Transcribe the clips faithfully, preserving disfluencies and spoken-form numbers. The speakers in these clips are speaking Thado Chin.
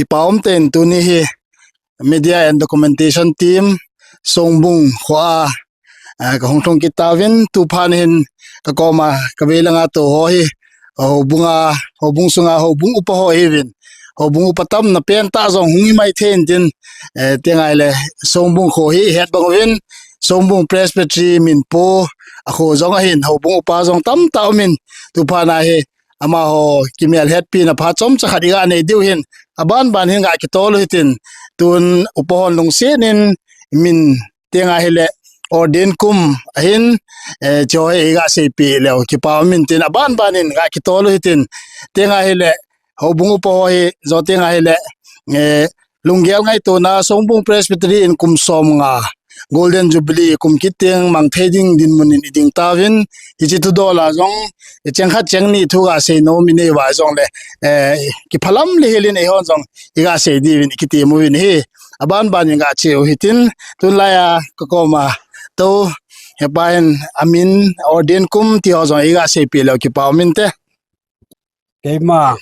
Kipa um tah in tuni hi Media and Documentation Team Songbung khoa, ah, kahung lhung kit tauvin, tuphat hin kakoma kavei langa tou ho hi houbunga, houbung sunga houbung upa ho hiuvin, houbung upa tamna pentah jong hung hi maithei in tin, eh, tenga hile Songbung kho hi ihet bang uvin, Songbung Presbytery min po, akho jong ahin, houbung upa jong tamtah umin, tuphat a hi amaho kimelhetpina phat chomcha khat iga nei diu hin, abanban hin ga kitol u hitin, tun upa hon lungset in min tenga hile ordain kum ahin, eh, chuho hi iga seipeh leu kipa umin tin, abanban in ga kitol u hitin, tenga hile houbung upa ho hi jo tenga hile, eh, lunggel ngaitona Songbung Presbytery in kum somnga Golden Jubilee kum kit teng mang thei ding dinmun in iding tauvin, hiche thudol a jong, eh, cheng khat cheng ni thu ga seinom inei uva jongle, eh, kiphalam le helin eihon jong iga sei diuvin ikitem uvin ahi. Abanban in ga che u hitin, tunlai a kakoma tou hepa hin amin, ordain kum tiho jong iga seipeh leu kipa umin te. Keima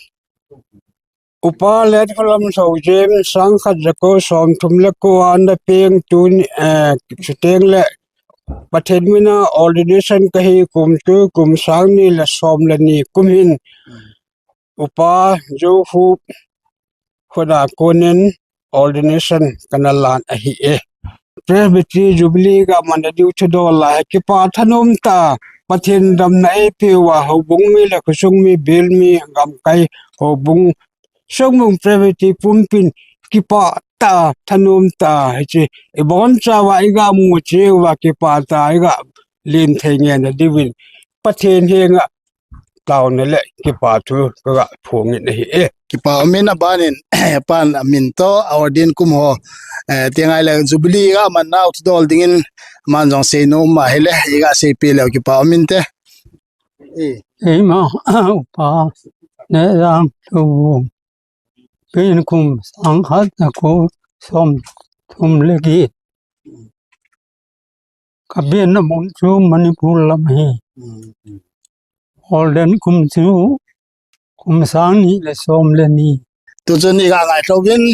Upa Lenkholam Sojem, sangkhat jako somthum le ko a ana peng tun, eh, chuteng le Pathen mina ordination kahi kum chu kum sang ni le som le ni kum hin Upa Johup khut a konin ordination kana lan ahi e. Presbytery Jubilee ga man na diu thudol a hi kipa thanom tah, Pathen damna eipeh uva houbung mi le khosung mi, bil mi, gamkai, houbung, Songbung Presbytery pumpin kipa tah, thanom tah, hiche ibonchauva iga mu cheh uva kipa tah iga len thei ngen na diuvin Pathen henga taona le kipa thu kaga phong in ahi e. Kipa umin abanin, pan amin toh, ordain kum ho, eh, tenga hile Jubilee ga man nau thudol dingin, aman jong seinom ahile, iga seipeh leu kipa umin te. Eh. Keima, Upa Nehjang Lhouvum. Peng kum sangkhat jako somthum le get. Kapenna mun chu Manipur lam ahi. Mm, mm. Ordain kum chu kum sang ni le som le ni. Tuchun iga ngaito uvin,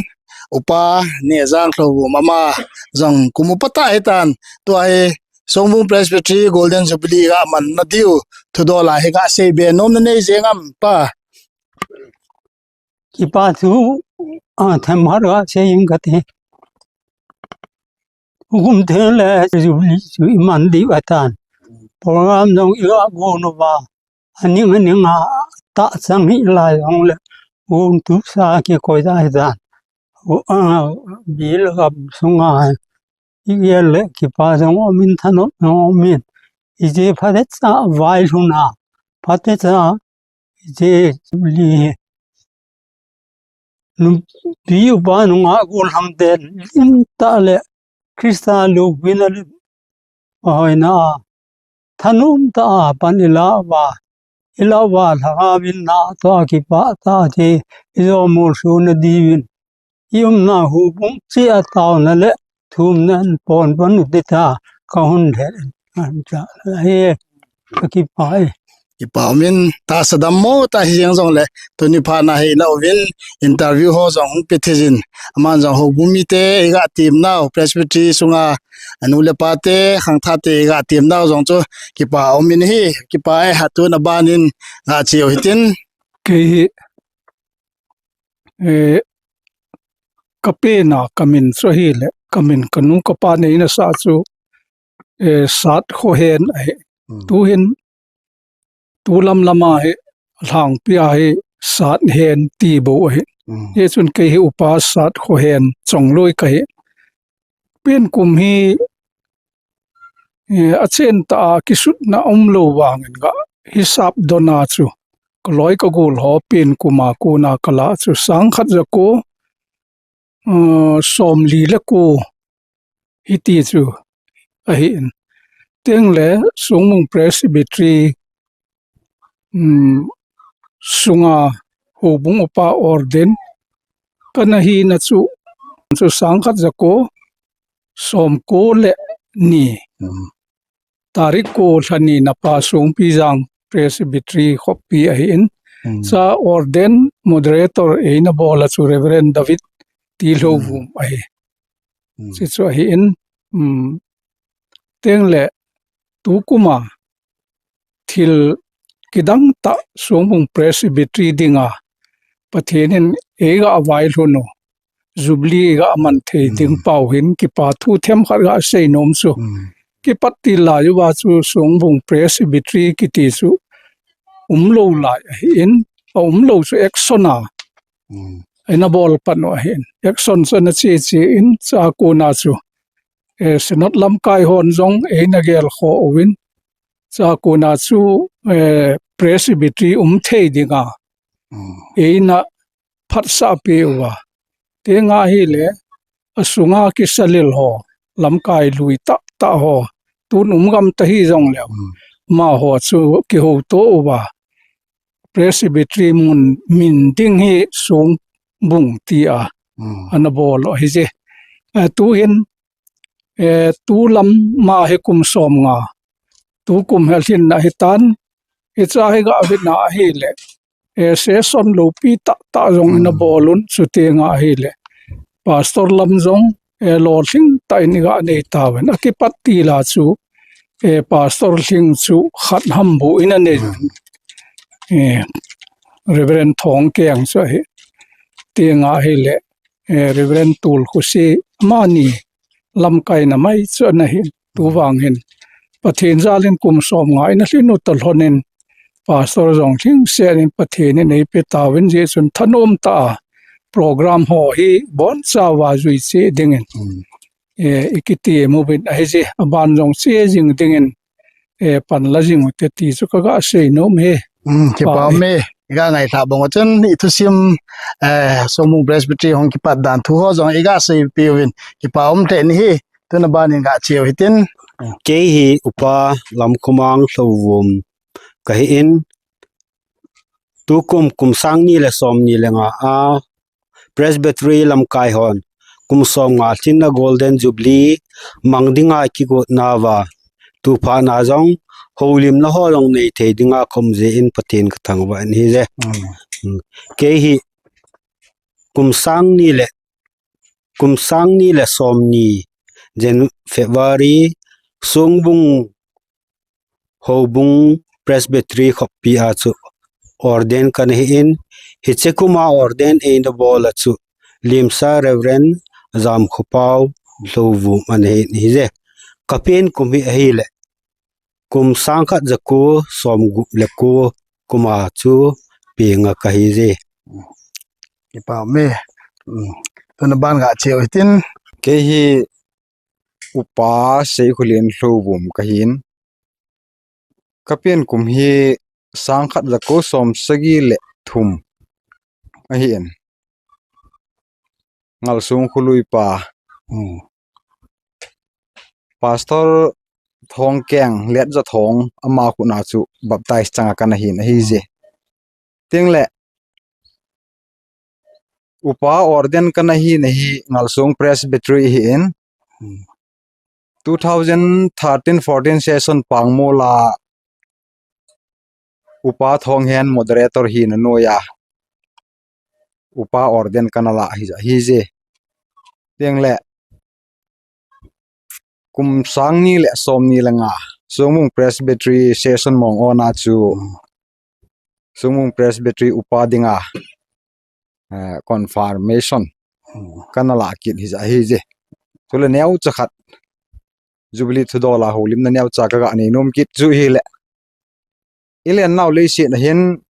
Upa Nehjang Lhouvum ama jong kum upa tah ahitan, tua hi Songbung Presbytery Golden Jubilee ga man na diu thudol a hi ga seibe nom nanei jeng am pa? Kipa thu, ah, themkhat ga sei inge kati. Kum theng le Jubilee chu iman diu ahitan. Program jong iga gon uva, aning aning a tahchang hih lai jongle, gon tusa kikoi ahitan. Ah, bil gam sunga igel le kipa jong umin, thanom jong umin. Hiche phatecha vailhun a, phatecha hiche Jubilee hi nupi upa nungah gollhang ten lim tah le Christa loupina le ahoina a thanom tah a pan ilah uva, ilah uva lhagao in natoh a kipah tah a thi ijom molso na diuvin, iumna houbung cheh a taona le thumna in pon pon u ti ta kahung lheh in, ahi, kakipah e. Kipa umin, tahsa dammo tah hijeng jongle, tuni phat na hi ilah uvin, interview ho jong hung pe thei jin, aman jong houbung mite iga temnau, Presbytery sunga anu le pate, khangthahte iga temnau jong chu kipa umin ahi, kipa e, hatun abanin ga che u hitin. Kei hi, eh, kapenna kamin chu ahile, kamin kanu kapa neina sa chu, eh, Sat Khohen ahi. Mm. Tuhin, tulam lama hi, lhangpi a hi Sat Hen ti bou ahi. Mm. Hichun kei hi Upa Sat Khohen Chongloi kahi. Peng kum hi, eh, achen tah a kisutna umlou vangin ga hisap dona chu, kaloi kagol ho peng kum a kona kalah chu sangkhat jako, eh, somli le ko hiti chu ahin. Tengle Songbung Presbytery, um, sunga houbung upa ordain kana hina chu, chu sangkhat jako somko le ni. Mm. Tarik ko lha ni na pa Songpijang Presbytery khopi ahin. Hmm. Cha ordain moderator eina bol a chu Reverend David Tilhouvum ahi. Hmm. Chuchu ahin, um, tengle tukum a thil kidang tah Songbung Presbytery dinga Pathen in eiga vailhun u, Jubilee eiga man thei ding, hmm, pau hin kipa thu themkhat gasei nom chu. Hmm. Kipat til lai uva chu Songbung Presbytery kiti chu umlou lai ahin, aumlou chu action a, hmm, eina bol pan u ahin. Action chu ana che che in, chua kona chu, eh, Synod lamkai hon jong eina gelkhoh uvin, chua kona chu, eh, Presbytery um thei dinga, hmm, eina phatsah peh uva. Tenga hile, asunga kisalil ho, lamkai lui tah tah ho, tun um gam ta hijongleu, hmm, amaho chu kihouto uva Presbytery mun min ding hi Songbung tia, hmm, ana bol u ahije. Eh, tuhin, eh, tulam ma hi kum somnga, tukum hi alhinna hitan, hiche hi gavetna ahile, eh, session loupi tah tah jong eina, hmm, bol un, chutenga hile pastor lam jong, eh, lolhing tah in iga nei tauvin. Akipat til a chu, eh, pastor lhing chu khat ham bou ina nei, hmm, eh, Reverend Thongkeng chu ahi. Tenga hile, eh, Reverend Tulkhosi, amani lamkaina mai chu ana hin. Tuvang hin Pathen jal in kum somnga eina lhin u toh lhon in, pastor jong lhingset in Pathen in eipe tauvin, hijeh chun thanom tah a program ho hi bonchauva jui cheh dingin, hmm, eh, ikitemu uvin ahije, aban jong che jing dingin, eh, pan la jing ute ti chu kaga sei nom e. Hmm, kipa, Pa e, um e, iga ngailhah bang u chun ithusim, eh, Songbung Presbytery hung kipat dan thu ho jong iga seipeh uvin, kipa um lheh in ahi. Tuna ban in gache u hitin. Kei hi Upa Lamkhomang Lhouvum kahin, tukum kum sang ni le som ni le nga a Presbytery lamkai hon kum somnga lhinna Golden Jubilee mang dinga kigot nauva, tuphat na jong houlimna ho jong nei thei dinga kaum jeh in Pathen kathangvah in ahije. Hmm. Hmm. Kei hi kum sang ni le, kum sang ni le som ni, Jan-, February, Songbung Houbung Presbytery khopi a chu ordain kana hin, hiche kum a ordain eina bol a chu Limsa Reverend Jamkhopao Lhouvum ana hin ahije. Kapen kum hi ahile kum sang khat ja ko som gup le ko kum a chu penga kahije. Kipa um e. Hmm. Tuna ban gache u hitin. Kei hi Upa Seikholen Lhouvum kahin. Kapen kum hi sang khat ja ko som sagi le thum ahin. Ngalsong Khului pa. Hmm. Pastor Thongkeng Letjathong ama khut a chu baptize changa kana hin ahije. Hmm. Tengle Upa ordain kana hina hi Ngalsong Presbytery ahin. Hmm. Two thousand thirteen fourteen session pangmol a Upa Thonghen moderator hina noiya Upa ordain kana lah hi, ahije. Tengle kum sang ni le som ni le nga Songbung Presbytery session mong on a chu, hmm, Songbung Presbytery Upa dinga, eh, confirmation, hmm, kana lah kit hi, ahije. Chule neocha khat Jubilee thudol a houlimna neocha kaga nei nom kit chu hile, ilen nau leiset a hin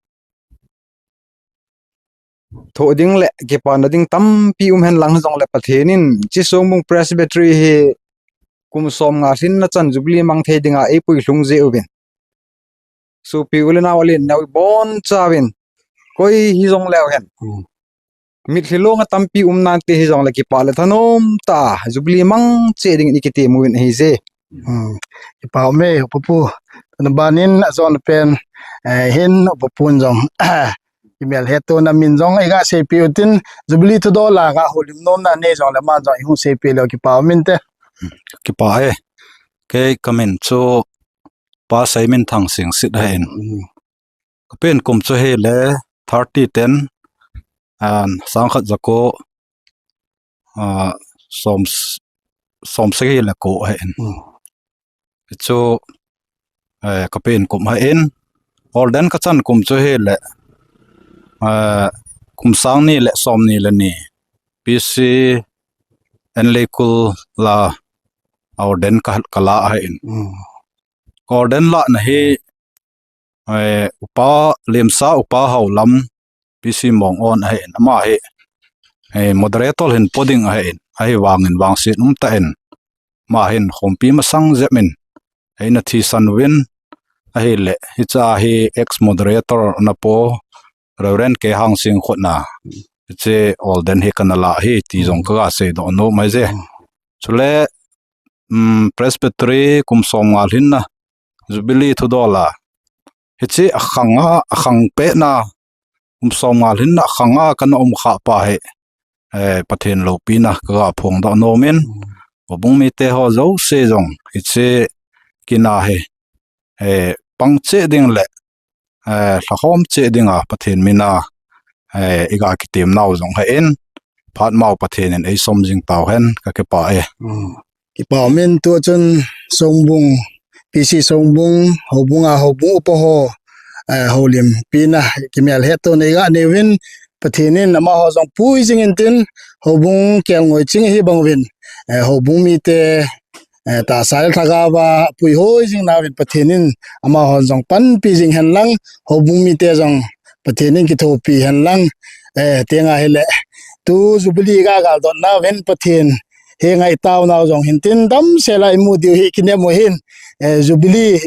thoh ding le kipana ding tampi um hen lang jongle Pathen in hiche Songbung Presbytery hi kum somnga lhinna chan Jubilee mang thei dinga eipui lhung jeh uvin, sopi u le nau alen neo ibonchauvin, koi hijongleu hen, hmm, mitlhi longa tampi um nante hijongle kipa le thanom tah a Jubilee mang cheh dingin ikitemu uvin ahije. Hmm. Kipa um e, Upa pu. Tuna ban in ajon pen, eh, hin Upa pun jong, imel hetona min jong iga seipeh utin, Jubilee thudol a ga houlim nomna nei jongle aman jong ihung seipeh leu kipa um inte. Kipa e. Kei kamin chu Pa Seiminthang Singsit ahin. Hmm. Kapen kum chu hile thirty ten, and sangkhat jako, ah, som s-, som sagi le ko ahin. Hmm. Chu, eh, ka pen kum ahin. Ordain ka chan kum chu hile, eh, kum sang ni le som ni le ni. P C N Leikul la ordain ka, ka la ahin. Hmm. Ordain lana hi, eh, upa, Lemsa upa Haolam, P C Mong On ahin, ama hi, eh, moderator hin po ding ahin, ahivangin vangset umtah in, ama hin khompi masang jep in, eina thisan uvin, ahile, hiche hi ex moderator ana po, Reverend K Hangsing khut na, hiche ordain hi kana la ahi, ti jong ka ga seidoh nom ahi je. Chule, um, Presbytery kum som nga lhinna, Jubilee thudol a. Hiche a khang a, a khang pet na, kum som nga lhinna a khang a kana um kha pa hi, eh, Pathen loupina ka ga phongdoh nom in, houbung mite ho jouse jong, hiche kin a hi, eh, pang cheh ding le, eh, lhakhom cheh dinga Pathen mina, eh, i ga kitem nau jong ahin, phat mau Pathen in ei som jing tau hen, ka kipah e. Hmm. Kipah um in, tu chun Songbung, P C Songbung, houbung a houbung upa ho, eh, houlimpina, kimelhetona i ga nei uvin, Pathen in amaho jong pui jing in tin, houbung kelngoi ching ahi bang uvin, eh, houbung mite, eh, tahsa le lhagao a puihoi jing nauvin Pathen in amaho jong panpi jing hen lang, houbung mite jong Pathen in kithopi hen lang, eh, tenga hile, tu Jubilee ga galdot nauvin Pathen henga i tao nau jong hin tin damsel a i mu diu hi kinem u hin, eh, Jubilee,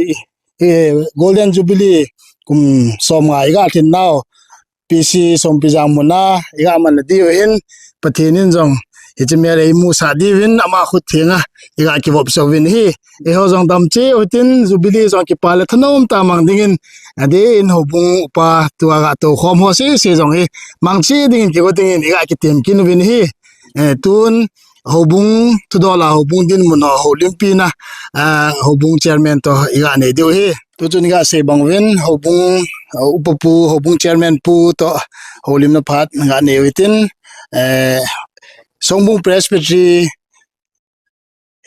eh, Golden Jubilee kum som nga i ga lhin nau, P C Sompijang mun a i ga man diu hin, Pathen in jong hiche mel ei musah diuvin ama khut thenga i ga kivop sah uvin ahi. Eiho jong dam cheh u hitin, Jubilee jong kipah le thanom tah mang dingin, adeh in houbung upa tua ga tou khom ho sese jong hi mang cheh dingin kigo dingin i ga kitem kit uvin ahi. Eh, tun houbung thudol a houbung dinmun ho, houlimpina, ah, houbung chairman toh i ga nei diu ahi. Tu chun i ga sei bang uvin, houbung, ah, upa pu, houbung chairman pu toh houlimna phat i ga nei u hitin, eh, Songbung Presbytery,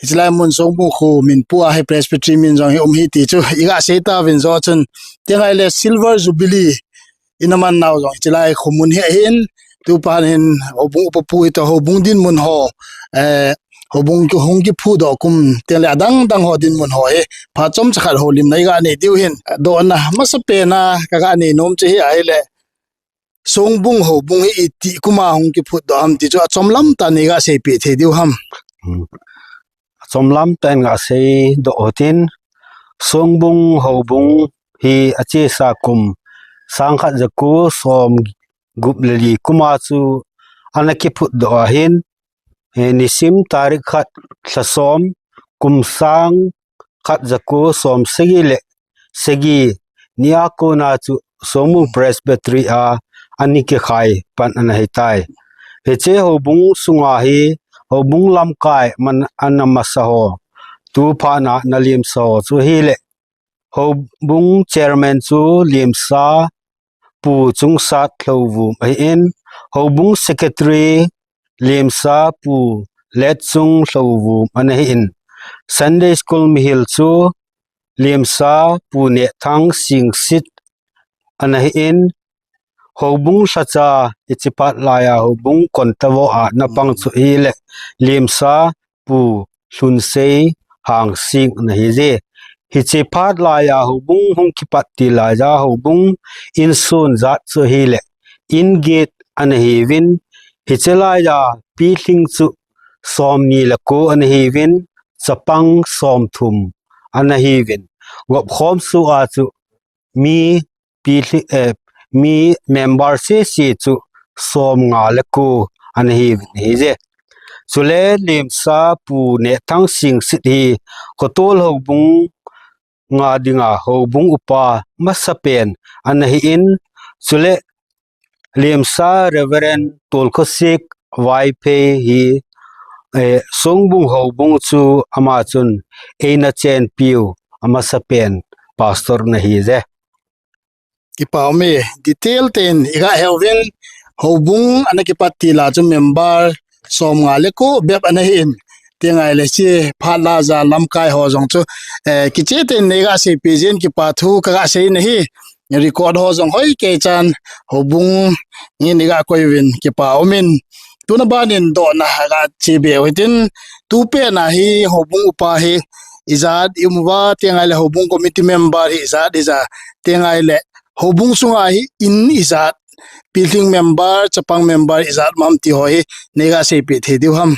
hiche lai mun Songbung khu min pu a hi Presbytery min jong hi um hi ti chu i ga sei tauvin, jo chun, tenga hile Silver Jubilee ina man nau jong hiche lai khu mun hi ahin, tu phat hin houbung upa pu hi toh houbung dinmun ho, eh, houbung ki hung kiphudoh kum, tengle adang dang ho dinmun ho hi phat chomcha khat houlimna i ga nei diu hin, dohna masapen a ka ga nei nom chu hi ahile, Songbung houbung hi iti kum a hung kiphutdoh ham ti chu achomlam tah in i ga seipeh thei diu ham? Hmm. Achomlam tah in ga seidoh u hitin, Songbung houbung hi achesa kum sangkhat jako somgup le li kum a chu ana kiphutdoh ahin, eh, nisim tarik khat lha som, kum sangkhat jako somsagi le sagi ni a kona chu Songbung Presbytery a ana kikhai pan ana hitai. Hiche houbung sunga hi houbung lamkai man ana masa ho, tu phat a ana lemsa ho chu hile, houbung chairman chu Lemsa Pu Chungsat Lhouvum ahin, houbung secretary Lemsa Pu Letchung Lhouvum ana hin, Sunday School mihil chu Lemsa Pu Nehthang Singsit ana hin, houbung lhacha hiche phat laiya houbung kontavo a ana pang chu hile, Lemsa Pu Lhunsei Hangsing ana hi je. Hiche phat laiya houbung hung kipat til laiya houbung insung jat chu hile, in get ana hiuvin, hiche laiya pilhing chu somni le ko ana hiuvin, chapang somthum ana hiuvin, gopkhom soh a chu mi pilhi-, eh, mi member sese chu somnga le ko ana hiuvin ahi je. Chule Lemsa Pu Nehthang Singsit hi Khotol houbung nga dinga houbung upa masapen ana hin, chule Lemsa Reverend Tolkhosik Vaiphei hi, eh, Songbung houbung chu ama chun eina chenpiu amasapen pastor ana hi je. Kipa ume, detail ten iga heuvin, houbung ana kipat tila chu member som nga le ko bep ana hin. Tengai le si phat la ja lamkai ho jong chu, eh, kiche ten neiga seipeh jin kipa thu kaga sei nahi. Record ho jong hoi kei chan houbung in iga koiuvin kipa umin. Tuna banin dohna ga chibe uhitin, tupet na hi houbung upa hi ijat i um uva, tengai le houbung committee member hi ijat ija, tengai le houbung sunga hi in ijat, pilhing member, chapang member ijat mam ti ho hi neiga seipeh thei diu ham?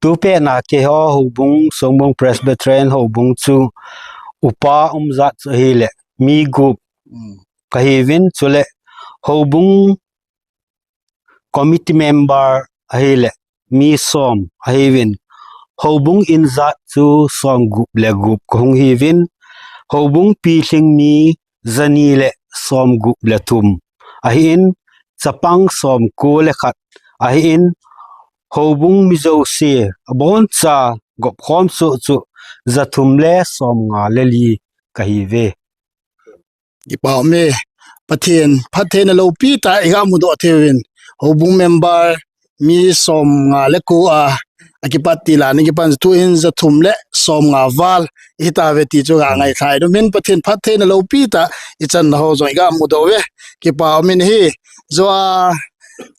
Tupet na keiho houbung, Songbung Presbyterian houbung chu upa umjat chu ahile mi gup kahiuvin, chule houbung committee member ahile mi som ahiuvin, houbung injat chu som gup le gup kahung hiuvin, houbung pilhing mi jani le som gup le thum ahin, chapang som ko le khat ahin, houbung mi jouse aboncha gopkhom soh chu jathum le som nga le li kahiuve. Kipa ume, Pathen phattheina loupi tah iga mudoh thei uvin, houbung member mi som nga le ko a akipat tila ni kipan tuin jathum le som nga val ihitauve ti chu ga ngailha in umin, Pathen phattheina loupi tah ichan ho jong iga mudoh uve. Kipa umin hi, joa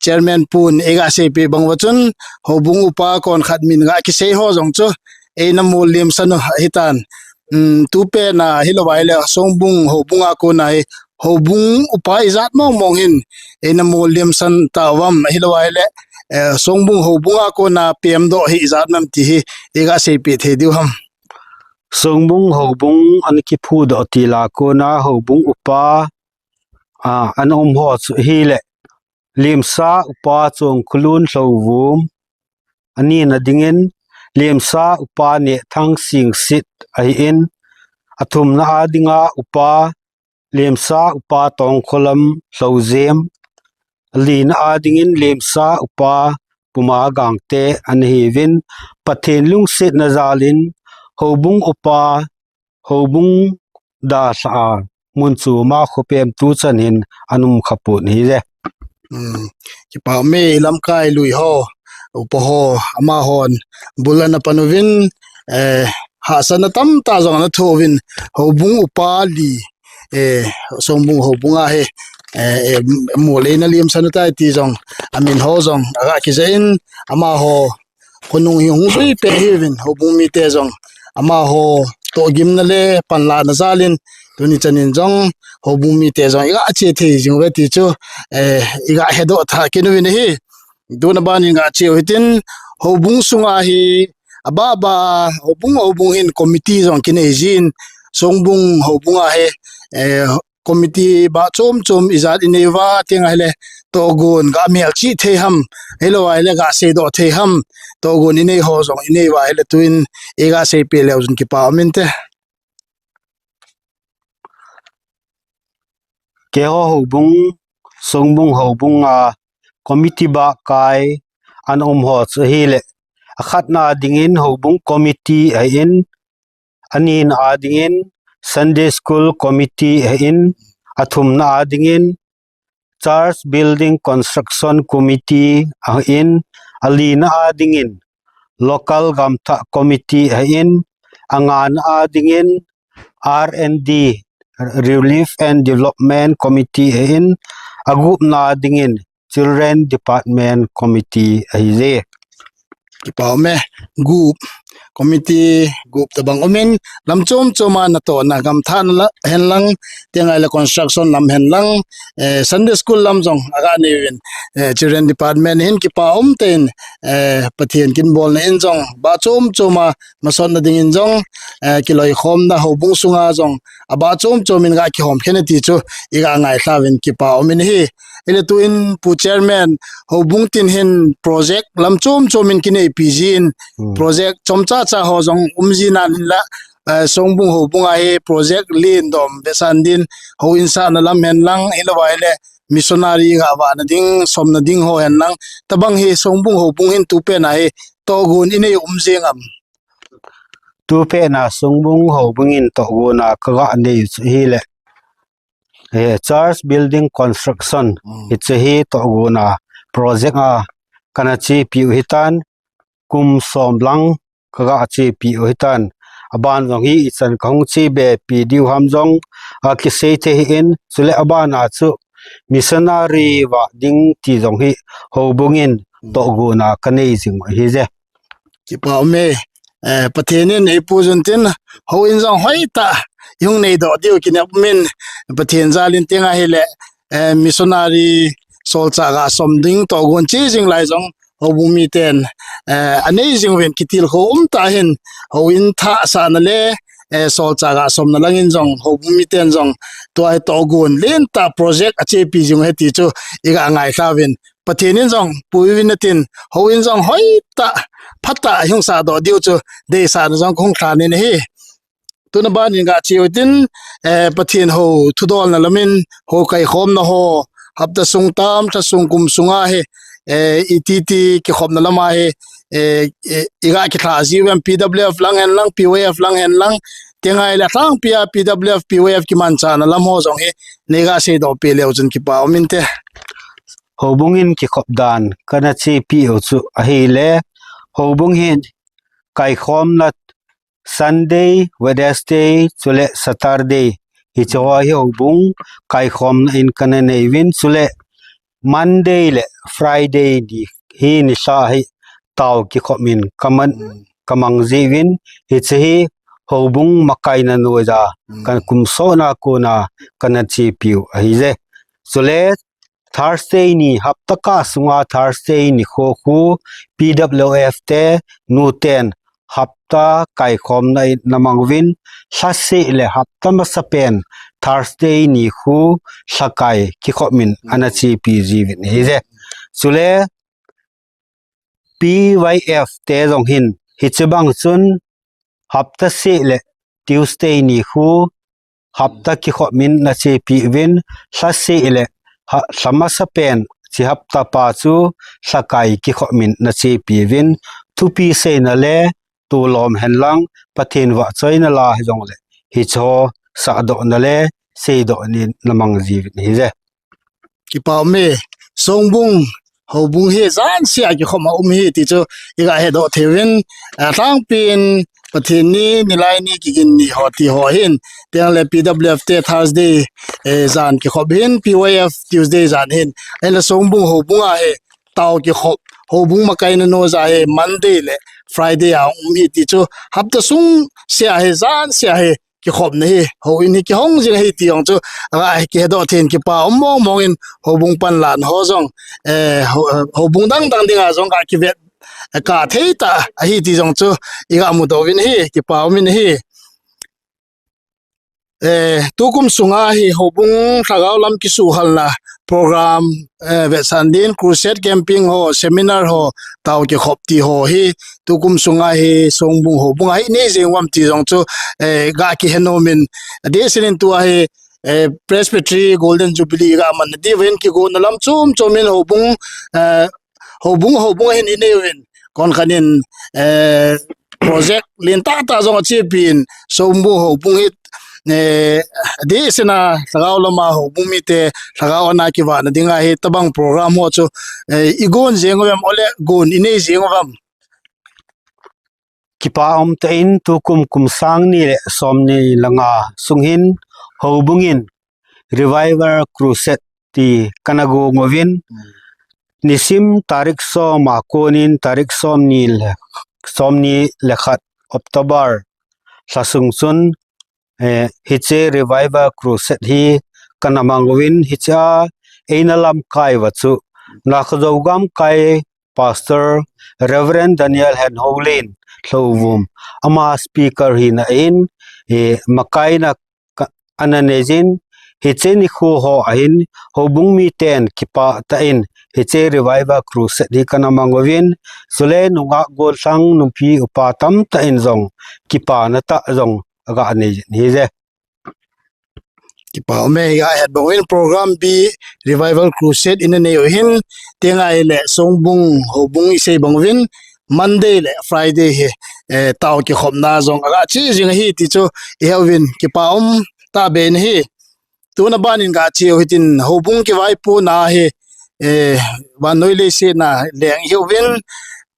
chairman pun iga seipeh bang uva chun, houbung upa kon khat min ga kisei ho jong chu eina mol limsan u ahitan. Um, tupet na hilou ahile Songbung houbung a kona hi houbung upa ijat mong mong hin eina mol limsan tauvam, hilou ahile, eh, Songbung houbung a kona pemdoh hi ijat nam ti hi iga seipeh thei diu ham? Songbung houbung ana kiphudoh tila kona houbung upa, a, ana um ho chu ahile, Lemsa upa Chongkhulun Lhouvum, anina dingin Lemsa upa Nehthang Singsit ahin, athumna a dinga upa Lemsa upa Tongkholam Lhojem, alina a dingin Lemsa upa Puma Gangte ana hiuvin, Pathen lungsetna jalin houbung upa, houbung dalha a mun chom a khopem tuchan hin ana um khapon ahije. Hmm, kipa ume, lamkai lui ho, upa ho, amahon bul ana pan uvin, eh, hahsatna tamtah jong ana thoh uvin, houbung upa li, eh, Songbung houbung a hi, eh, eh, mol eina limsan u tai ti jong, amin ho jong aga kijah in, amaho khonung hi hung jui peh hiuvin, houbung mite jong amaho tohgimna le panlahna jalin tuni chanin jong houbung mite jong iga che thei jing uve ti chu, eh, iga hedoh tha kit uvin ahi. Tuna banin ga che u hitin, houbung sunga hi ababa houbung houbung hin committee jong kinei jin, Songbung houbung a hi, eh, committee bah chom chom ijat inei uva, tengai le tohgon ga melchih thei ham, hilou ahile ga seidoh thei ham, tohgon inei ho jong inei uva ahile tuin iga seipeh leu chun kipa um inte. Keiho houbung, Songbung houbung a committee bah kai ana um ho chu ahile, akhatna dingin houbung committee ahin, anina a dingin Sunday School Committee ahin, athumna a dingin Church Building Construction Committee ahin, alina a dingin Local Gamthah Committee ahin, angana a dingin R and D, Relief and Development Committee ahin, agupna a dingin Children Department Committee ahije. Kipa ume, gup, committee gup tabang umin, lam chom chom a natohna, gamthahna la, hen lang, tengai le construction lam hen lang, eh, Sunday school lam jong aga nei uvin, eh, Children Department hin kipa um tah in, eh, Pathen kin bolna in jong, bah chom chom a masotna dingin jong, eh, kiloikhomna houbung sunga jong, abah chom chom in ga kihom khen e ti chu iga ngailha uvin kipa um in ahi. Ahile tuin Pu Chairman, houbung tin hin project lam chom chom in kineipi jin, Hmm. project chomcha cha ho jong um jin ahinla, eh, Songbung houbung a hi project len dom vesan din, houin sahna lam hen lang, hilou ahile missionary ga vahna ding, somna ding ho hen lang, tabang hi Songbung houbung hin tupet na hi tohgon inei um jing am? Tupet na Songbung houbung in tohgon a kaga nei chu ahile, eh, church building construction, mm, hiche hi tohgon a project a kana chepi u hitan, kum som lang kaga chepi u hitan. Aban jong hi ichan kahung chepi diu ham jong akisei thei hih in, chule aban a chu missionary vah ding ti jong hi houbung in, mm, tohgon a kanei jing u ahije. Kipa um e, eh, Pathen in eipuijun tin, houin jong hoitah ihung neidoh diu kinep um in, Pathen jal in tia ahile, eh, missionary solchah ga som ding tohgon che jing lai jong houbung miten, eh, anei jing uvin kitilkhou umtah hin, houin thah sahna le, eh, solchah ga somna lang in jong houbung miten jong tua hi tohgon lentah project achepi jing u ahi ti chu iga ngaikha uvin, Pathen in jong puiuvin atin, houin jong hoitah, phatah ihung sahdoh diu chu deisahna jong kahung lhan in ahi. Tuna ban in gache u hitin, eh, Pathen hou thudolna lam in, hou kaikhomna ho, hapta sung tam, lha sung kum sunga hi, eh, ititi kikhopna lam a hi, eh, eh, iga kilha jiu em, P W F lang hen lang, P Y F lang hen lang, tia ahile alhangpi a P W F, P Y F kimanchahna lam ho jong hi neiga seidoh peh leu chun kipa um inte. Houbung in kikhop dan kana chepi u chu ahile, houbung hin kaikhomna Sunday, Wednesday, chule Saturday, hiche ho hi houbung kaikhomna in kana nei uvin, chule Monday le Friday ni hi nilhah hi tao kikhop in kaman, mm, kamang jiuvin, hiche hi houbung makaina noiya, mm, kana kum sotna kona kana chepi u ahije. Chule Thursday ni, hapta kah sunga Thursday nikho khu P W F te, nuten hapta kaikhomna in ana mang uvin, lhaseh le hapta masapen Thursday ni khu lhakai kikhop in ana chepi jiuvin ahije. Chule P Y F te jong hin, hiche bang chun hapta seh le Tuesday ni khu hapta kikhop in ana chepi uvin, lhaseh le ha, lha masapen hiche hapta pa chu lhakai kikhop in ana chepi uvin, thupi seina le tulom hen lang, Pathen vahchoina la hijongle, hiche ho sahdohna le seidohna in ana mang jiuvin ahije. Kipa um e, Songbung houbung hi jan seh a kikhop a um ahi ti chu iga hedoh thei uvin, alhangpi in Pathen ni, nilai ni, kigin ni ho ti ho ahin, tia le P W F te Thursday, eh, jan kikhop ahin, P Y F Tuesday jan ahin, ahinla Songbung houbung a hi tao kikhop, houbung makaina noiya hi Monday le Friday a um ahi ti chu, hapta sung seh a hi, jan seh a hi kikhopna hi, houin hi kihong jing ahi ti jong chu, aga kihedoh thei in, kipa um mong mong in, houbung panlahna ho jong, eh, hou-, eh, houbung dang dang dinga jong ga kivet, eh, kah thei tah ahi ti jong chu iga mudoh uvin ahi, kipa um in ahi. Eh, tukum sunga hi houbung lhagao lam kisuhhalna program, eh, vetsahna din, crusade, camping ho, seminar ho, tao kikhop ti ho hi tukum sunga hi Songbung houbung a hi nei jing uvem ti jong chu, eh, ga kihe nom in, adeh sel in tua hi, eh, Presbytery Golden Jubilee ga manna diuvin kigotna lam chom chom in houbung, eh, houbung, houbung a hin inei uvin, konkhat in, eh, project lentah tah jong achepi in, Songbung houbung hi, eh, adeh sel a lhagao lama houbung mite lhagao ana kivahna dinga hitabang program ho chu, eh, igon jing uvem, ole gon inei jing uvem? Kipa um tah in, tukum kum sang ni le som ni le nga sung hin houbung in Revival Crusade ti kana gong uvin, mm, nisim tarik som a kon in tarik som ni le, som ni le khat October lha sung chun, eh, hiche Revival Crusade hi kana mang uvin, hiche a eina lamkai uva chu Nakhojo Gamkai Pastor Reverend Daniel Henholen Lhouvum, ama speaker hina in, eh, makaina ka, ana nei jin, hiche nikho ho a hin houbung miten kipah tah in hiche Revival Crusade hi kana mang uvin, chule nungah gollhang, nupi upa tamtah in jong kipana tah jong aga nei jin ahije. Kipa um e, iga het bang uvin, program B Revival Crusade ina nei u hin, tia ahile Songbung houbung isei bang uvin, Monday le Friday hi, eh, tao kikhopna jong aga che jing ahi ti chu ihe uvin, kipa um tahbeh in ahi. tuna banin gache u hitin houbung kivaipuna hi, eh, vannoi leiset na leng hiuvin,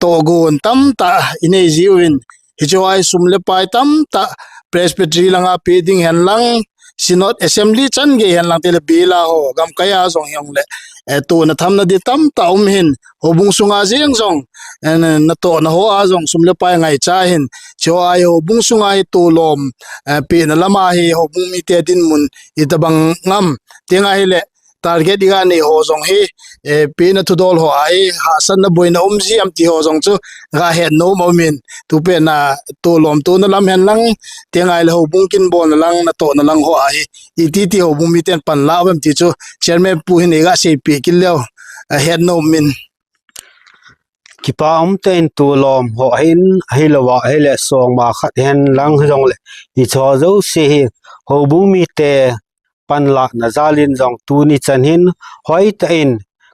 tohgon tamtah inei jiuvin, hiche a hi sum le pai tamtah Presbytery langa pe ding hen lang, Synod Assembly chan gei hen lang tile bial a ho, gamkai a jong hijongle, eh, tuna thamna di tamtah um hin, houbung sunga jeng jong, eh, natohna ho a jong sum le pai ngaicha hin, hiche a hi houbung sunga hi tolom, eh, pehna lama hi houbung mite dinmun itobang ham, tenga hile, target iga nei ho jong hi, eh, pehna thudol ho a hi, hahsatna boina um ji ham ti ho jong chu, gahet nom umin, tupet na tolom tuna lam hen lang, tenga hile houbung kin bolna lang, natohna lang ho a hi, iti ti houbung miten pan la uvem ti chu, Chairman pu hin iga seipeh kit leu, eh, het nom umin. Kipa umtah in tolom ho hin, ahilou a, ahile soma khat hen lang hijongle, hiche ho jouse hi, houbung mite panlahna jalin jong tuni chan hin hoitah in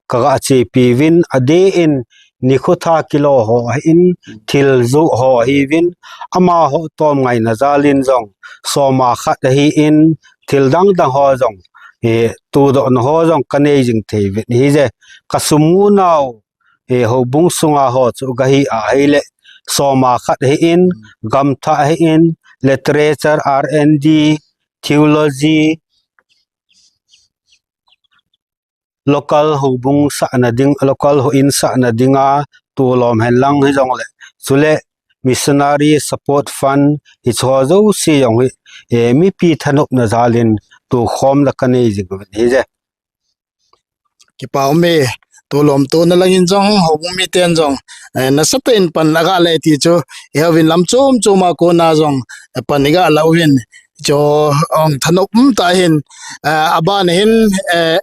kaga chepi uvin, adeh in nikho tha kilo ho hin thil joh ho ahiuvin, amaho tom ngaina jalin jong soma khat ahin thil dang dang ho jong, eh, todohna ho jong kanei jing thei uvin ahije. Kasum ngunau, eh, houbung sunga ho chu gahi ahile, soma khat ahin, gamtha ahin, literature, R and D, theology, local houbung sahna ding, local houin sahna dinga tolom hen lang hijongle, chule missionary support fund hiche ho jouse jong hi, eh, mipi thanopna jalin tokhomna kanei jing uvin ahije. Kipa ume, tolom tuna langin jong, houbung miten jong, eh, nasatah in pan aga la e ti chu, iheuvin lam chom chom a kona jong, eh, pan iga la uvin, hiche ho thanop umtah hin, eh, aban hin, eh,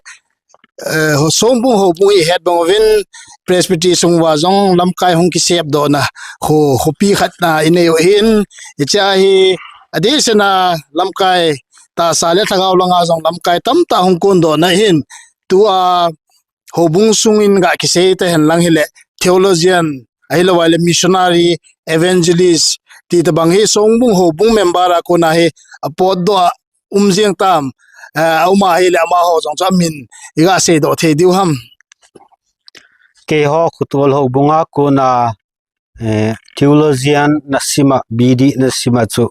eh, ho Songbung houbung ihet bang uvin, Presbytery sung uva jong lamkai hung kisepdohna, ho, khopi khat na inei u ahin, hiche a hi, adeh seh na lamkai tahsa le lhagao langa jong lamkai tamtah hung kondohna ahin, tua houbung sungin ga kisei tah hen lang hile, theologian, ahilou a le missionary, evangelist, ti tobang hi Songbung houbung member a kona hi apotdoh a um jeng tam, eh, aum ahile amaho jong chu amin iga seidoh thei diu ham. Keiho Khotol houbunga kona, eh, theologian nasima, B D nasima chu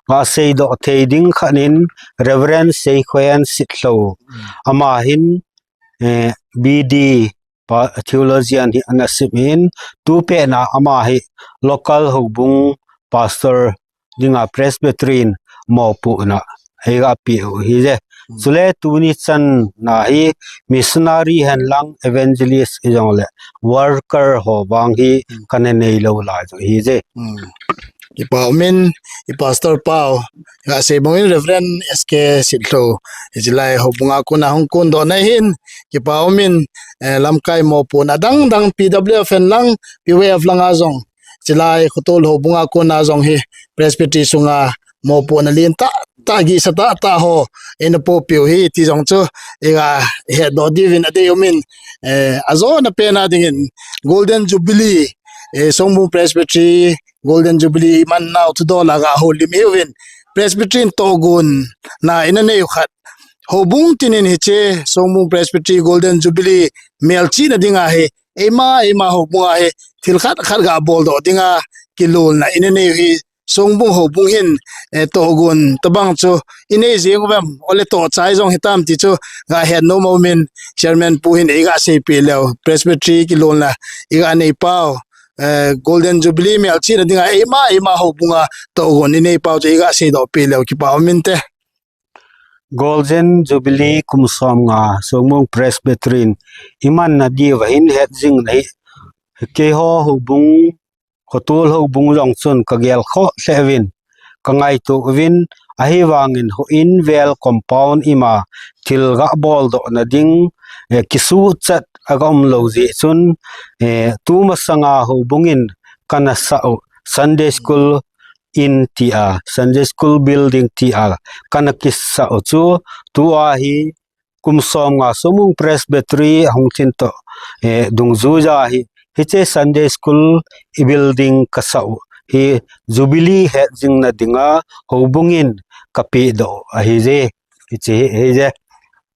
ga seidoh thei ding khat in Reverend Seikhohen Sitlhou. Ama hin, eh, B D pa, theologian hi ana simin, tupet na ama hi local houbung pastor dinga Presbytery in mopohna eiga peh u ahije. Chule tuni chan na hi missionary hen lang evangelist hijongle worker ho vang hi kana neilou lai chu ahije. Kipa umin, i pastor pau, iga sei bangin Reverend S K Sitlhou, hiche lai houbunga kona hung kondohna ahin, kipa umin, eh, lamkai mopohna dang dang P W F hen lang, P W F langa jong, hiche lai Khotol houbunga kona jong hi Presbytery sunga mopohna lentah tah, gihsa tah tah ho eina popiu ahi ti jong chu iga hetdoh diuvin adei umin, eh, ajona pen a dingin Golden Jubilee, eh, Songbung Presbytery Golden Jubilee iman nau thudol a ga houlim ihiuvin, Presbytery in tohgon na ina neiu khat, houbung tinin hiche Songbung Presbytery Golden Jubilee melchihna dinga hi eima eima houbunga hi thil khat khat ga boldoh dinga kilolna ina neiu hi, Songbung houbung hin, eh, tohgon tobang chu inei jeng uvem, ole tohchai jong hitam ti chu ga het nom umin, Chairman pu hin eiga seipeh leu, Presbytery kilolna iga nei pau, eh, Golden Jubilee melchihna dinga eima eima houbunga tohgon inei pau chu iga seidoh peh leu kipa umin te. Golden Jubilee kum somnga Songbung Presbytery in imanna diuva hin het jing ahi. Keiho houbung, Khotol houbung jong chun kagel khoh lheh uvin, kangaito uvin, ahivangin houin vel compound ima thil ga boldohna ding, eh, kisuhchat aga umlou jeh chun, eh, tumasanga houbung in kana sah u Sunday School in tia, Sunday School building tia kana kisah u chu, tua hi kum somnga Songbung Presbytery ahung lhin toh, eh, dungjuija hi, hiche Sunday School i building kasah u hi Jubilee hetjingna dinga houbung in kapehdoh u ahije. Hiche hi, hije.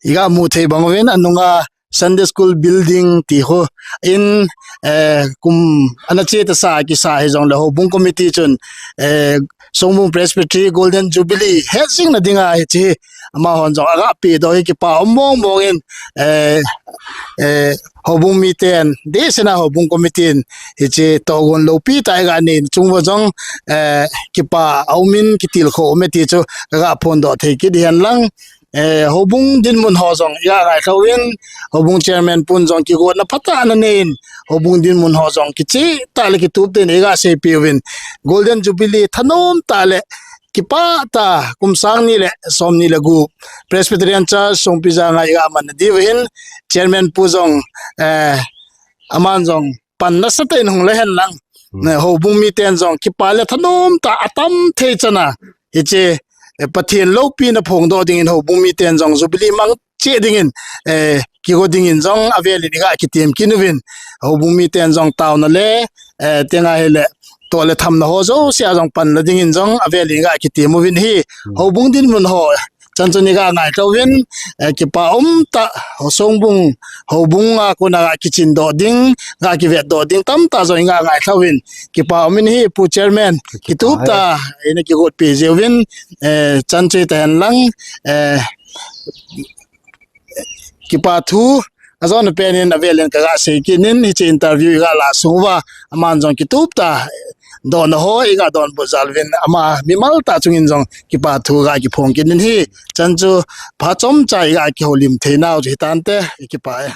iga mu thei bang uvin anunga Sunday School building ti ho in, eh, kum ana che ta sa kisa hijongle Houbung committee chun, eh, Songbung Presbytery Golden Jubilee hetjing na dinga hiche amahon jong aga pe doh hi kipa um mong mong in, eh, eh, Houbung miten, deisahna Houbung committee in hiche togon loupi tah iga nei chung uva jong, eh, kipa aumin kitilkhou ume ti chu kaga phondoh thei kit hen lang, eh, Houbung dinmun ho jong iga ngailhah uvin, Houbung chairman pun jong kigotna phatah ana nei in, Houbung dinmun ho jong kicheh tah le kitup tah in iga seipeh uvin, Golden Jubilee thanom tah le kipah tah kum sang ni le som ni le gup Presbyterian Church Songpijang a iga man na diu hin, chairman pu jong, eh, aman jong pan nasatah in hung le hen lang. Hmm. Ne, Houbung miten jong kipa le thanom tah atam thei chan a hiche, eh, Pathen loupina phongdoh dingin Houbung miten jong Jubilee mang cheh dingin, eh, kigo dingin jong avel in iga kitem kit uvin, Houbung miten jong taona le, eh, tenga hile toh le thamna ho jouse a jong pan la dingin jong avel in iga kitem uvin hi. Hmm. Houbung dinmun ho chan chun iga ngailhah uvin, eh, kipa um tah, Songbung Houbung a kona ga kichin doh ding, ga kivet doh ding tamtah jong iga ngailhah uvin, kipa um in hi Pu Chairman, kitup tah ina kigot pe jeh uvin, eh, chan chu hita hen lang, eh, kipa thu ajona pen in avel in kaga sei kit in, hiche interview iga la sung uva aman jong kitup tah dohna ho iga donbut jal uvin, ama mimal tah chungin jong kipa thu ga kiphong kit in hi. Chan chu phat chomcha iga kihoulim thei nau chu hitante, kipa e.